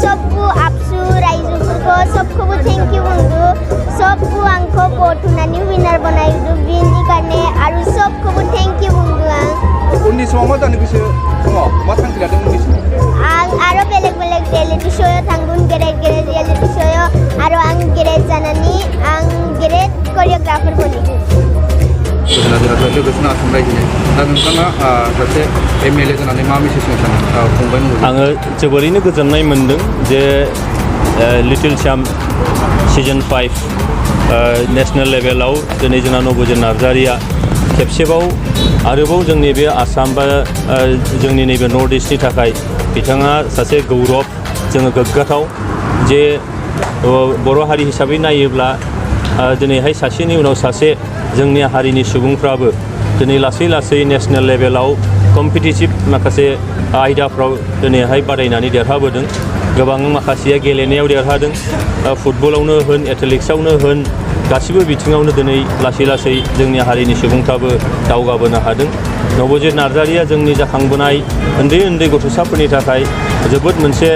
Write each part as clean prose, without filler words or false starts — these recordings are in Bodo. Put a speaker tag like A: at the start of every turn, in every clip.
A: सबको आबसु रायजोफोरखौ सबखौबो थेंक इउ बुंदो सबको आंखौ भट होनानै विनार बनायदो बेनि कारणे आरो सबखौबो थेंक इउ बुंदो आं
B: उननि समाव मा जानो गोसो दङ मा थांखि लादों उननि समाव
A: आं आरो बेलेग बेलेग रियेलिटि श'आव थांगोन गेदेर गेदेर रियेलिटि श'आव आरो आं गेदेर जानानै आं गेदेर करिय'ग्राफार बनगोन
B: गोजोना जाबाय लोगोसेनो आसाम रायजोनि दा नोंथाङा सासे एमएलए जानानै मा मेसेज होनो सानो फंबाय नंगौ
C: आङो जोबोरैनो गोजोननाय मोन्दों जे लिटिल चेम्प सिजन 5 नेशनेल लेभेलाव दिनै जोंना नबजित नार्जारिया खेबसेबाव आरोबाव जोंनि बे आसाम बा जोंनि नैबे नर्थ इस्टनि थाखाय बिथाङा सासे गौरब जोङो गोग्गाथाव जे बर' हारि हिसाबै नायोब्ला दिनैहाय सासेनि उनाव सासे जोंनि हारिनि सुबुंफ्राबो दिनै लासै लासै नेशनेल लेभेलाव कम्पिटिटिभ माखासे आयदाफ्राव दिनैहाय बादायनानै देरहाबोदों गोबां माखासेया गेलेनायाव देरहादों फुटबलावनो होन एथलेटिक्सआवनो होन गासिबो बिथिङावनो दिनै लासै लासै जोंनि हारिनि सुबुंफ्राबो दावगाबोनो हादों नबजित नार्जारिया जोंनि जाखांबोनाय उन्दै उन्दै गथ'साफोरनि थाखाय जोबोद मोनसे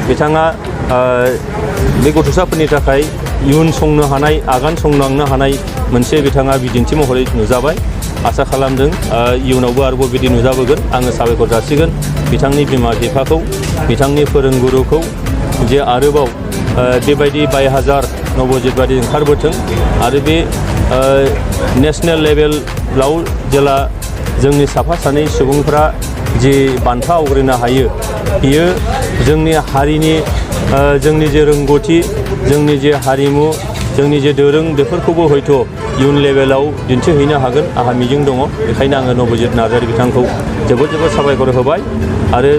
C: बिथाङा बे गथ'साफोरनि थाखाय इयुन संनो हानाय आगान संलांनो हानाय मोनसे बिथाङा बिदिन्थि महरै नुजाबाय आसा खालामदों इयुनावबो आरोबाव बिदि नुजाबोगोन आङो साबायखर जासिगोन बिथांनि बिमा बिफाखौ बिथांनि फोरोंगुरुखौ जे आरोबाव बेबायदि 22,000 नबजित बादि ओंखारबोथों आरो बे नेशनेल लेभेलाव जेला जोंनि साफा सानै सुबुंफ्रा जे बान्था आवग्रिनो हायो बियो जोंनि हारिनि जोंनि जे रोंगौथि जोंनि जे हारिमु जोंनि जे दोरों बेफोरखौबो हयथ' इयुन लेभेलाव दिन्थिहैनो हागोन आंहा मिजिं दङ बेखायनो आङो नबजित नार्जारि बिथांखौ जोबोद जोबोद साबायखर होबाय आरो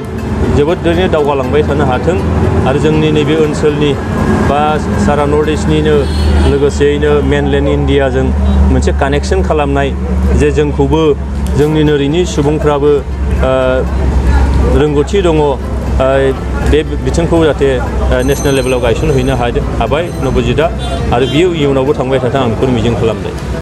C: जोबोदैनो दावगालांबाय थानो हाथों आरो जोंनि नैबे ओनसोलनि बा सारा नर्थ इस्टनिनो लोगोसेयैनो मेनलेन्ड इन्डियाजों मोनसे कानेक्सन खालामनाय जे जोंखौबो जोंनि नोरैनि सुबुंफ्राबो रोंगौथि दङ बे बिथिंखौ जाहाथे नेशनेल लेभेलाव गायसनहैनो हाबाय नबजितआ आरो बियो इयुनावबो थांबाय थाथों आं बेखौ मिजिं खालामदों